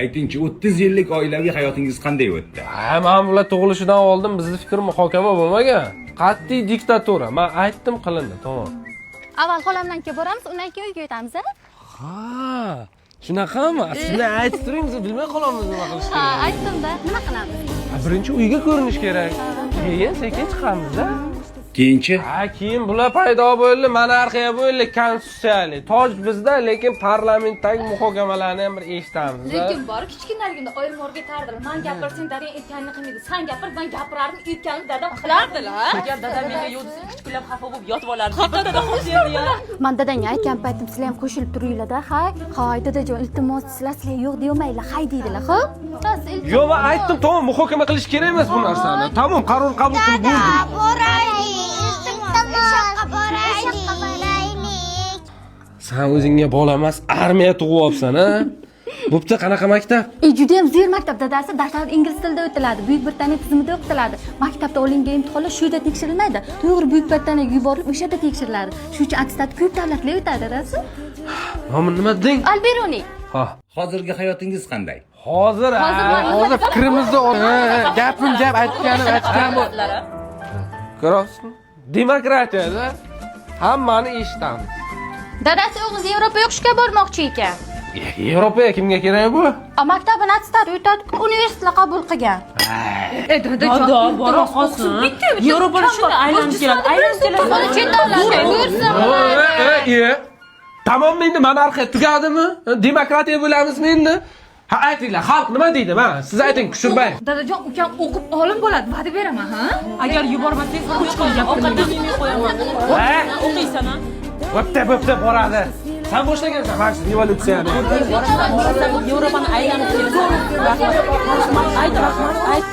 Aytingchi, 30 yillik oilaviy hayotingiz qanday o'tdi? Ha, man bular tug'ilishidan oldin bizni fikr muhokama bo'lmagan. Qat'iy diktatura. Man aytdim, qilindi, tamom. Avval xolamdan boramiz, undan keyin uyga o'tamiz, a? Ha, shunaqami? Siz aytib turing, biz bilmay qolamiz nima qilish Ha, kerak. Aytdim-da. Nima qilamiz? Ha, birinchi uyga ko'rinish kerak. Keyin sekin chiqamiz-da. Keyinchi? Ha, keyin bular paydo bo'ldi, monarxiya bo'ldi, konstitutsiyali. Toj bizda, lekin parlamentdagi muhokamalarni ham bir eshitamiz. Lekin bor, kichkinaligimda oyim o'rgatardilar. Man gapirsang, dadang aytganini qilmaydi. San gapir, man gapirardim, aytganini dadam qilardilar. Agar dadam menga yo'q desa, 3 kunlab xafa bo'lib yotib olardim. Dada xo'sh ya. Man dadangga aytgan paytim sizlar ham qo'shilib turinglar-da, hay. Hay, dadajon, iltimos, sizlar yo'q deyolmanglar, hay deydilar, xo'p? Yo'q, man aytdim, tamom, muhokama qilish kerak emas bu narsani. Tamom, qaror qabul qilib bo'ldim. Boraylik. Iltimos, boraylik. San o'zingga bola emas, armiya tug'ib olibsan, a? Bo'pti, qanaqa maktab? E, juda ham zo'r maktab, dadasi. Darslar ingliz tilida o'tiladi, Buyuk Britaniya tizimida o'qitiladi. Maktabda olingan imtihonlar shu yerda tekshirilmaydi. To'g'ri Buyuk Britaniyaga yuborilib, o'sha yerda tekshiriladi. Shuning uchun attestat ko'p davlatlar o'tadi, dadasi. Nomi nima deding? Alberoniy. Ha. Hozirgi hayotingiz qanday? Hozir, ha. Hozir fikrimizni gapim gap, aytganim aytgan. Ko'ryapsizmi? Demokratiyada hammani eshitamiz. Dadasi, o'g'lingiz Yevropaga o'qishga bormoqchi ekan. Yevropaga kimga kerak bu? A, maktabini attestati o'tadi, universitetlar qabul qilgan. E, dadajon, Dada, bora qolsin. Yevropada shunday aylanib keladi, aylanib keladi. Uni chet davlatda ko'rsin. E, tamommi endi monarxiya tugadimi? Demokratiya bo'lamizmi endi? Ha, aytinglar, xalq nima deydi? Mana, siz ayting, Kushurbay. Dadajon, ukam o'qib olim bo'ladi, va'da beraman, ha? Agar yubormasangiz, 3 kun ovqat yemay qo'yaman. Ha? O'qiysan, ha? Bo'pti, bo'pti, boradi. San boshlagansan mana shu revolyutsiyani. Borasan, Yevropani aylanib kelasan. Rahmat, ayt, rahmat, ayt.